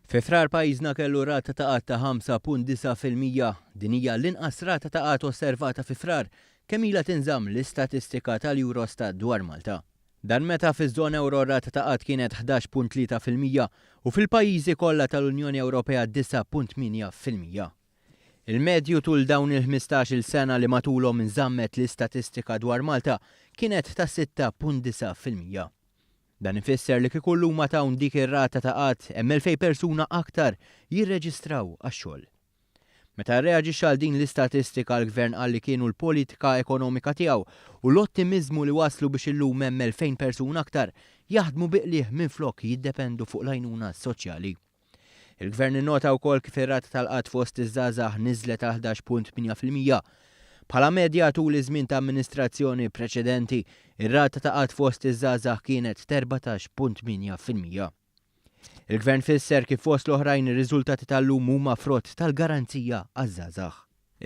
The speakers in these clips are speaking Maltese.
Fi Frar pajjiżna kellu rata ta' qgħad ta' 5.9%. Din hija l-inqas rata ta' qgħad osservata fi Frar kemm ilha tinżamm l-istatistika tal-Eurostat dwar Malta. Dan meta fiż-żona ewro r-rata ta' qgħad kienet 11.3% u fil-pajjiżi kollha tal-Unjoni Ewropea 9.8%. Il-medju tul dawn il-15-il sena li matulhom inżammet l-istatistika dwar Malta kienet ta' 6.9%. Dan ifisser li kieku llum għad hawn dik ir-rata ta' qgħad hemm 2,000 persuna aktar jirreġistraw għax-xogħol. Meta rreaġixxa għal din l-istatistika l-Gvern qal li kienu l-politika ekonomika tiegħu u l-ottimiżmu li wasslu biex illum hemm 2,000 persuna aktar jaħdmu bi qligħ minflok jiddependu fuq l-għajnuna soċjali. Il-Gvern innota wkoll kif ir-rata tal-qgħad fost iż-żgħażagħ niżlet għal 11.8%. Bħala medja tul iż-żmien ta' amministrazzjoni preċedenti, ir-rata ta' qgħad fost iż-żgħażagħ kienet t'14.8%. Il-Gvern fisser kif fost l-oħrajn ir-riżultati tal-lum huma frott tal-garanzija għaż-żgħażagħ.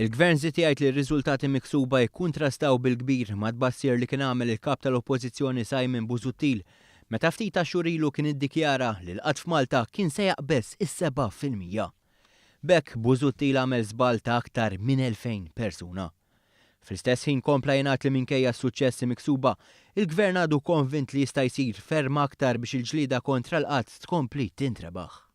Il-Gvern żied jgħid li r-riżultati miksuba jikkuntrastaw bil-kbir mat-tbassir li kien għamel il-Kap tal-Oppożizzjoni Simon Busuttil meta ftit tax-xhur ilu kien iddikjara li l-qgħad f'Malta kien se jaqbeż is-7%. B'hekk Busuttil għamel żball ta' aktar minn 2,000 persuna. Fl-istess ħin kompla jingħad li minkejja s-suċċessi miksuba, il-Gvern għadu konvint li jista' jsir ferm aktar biex il-ġlieda kontra l-qgħad tkompli tintrebaħ.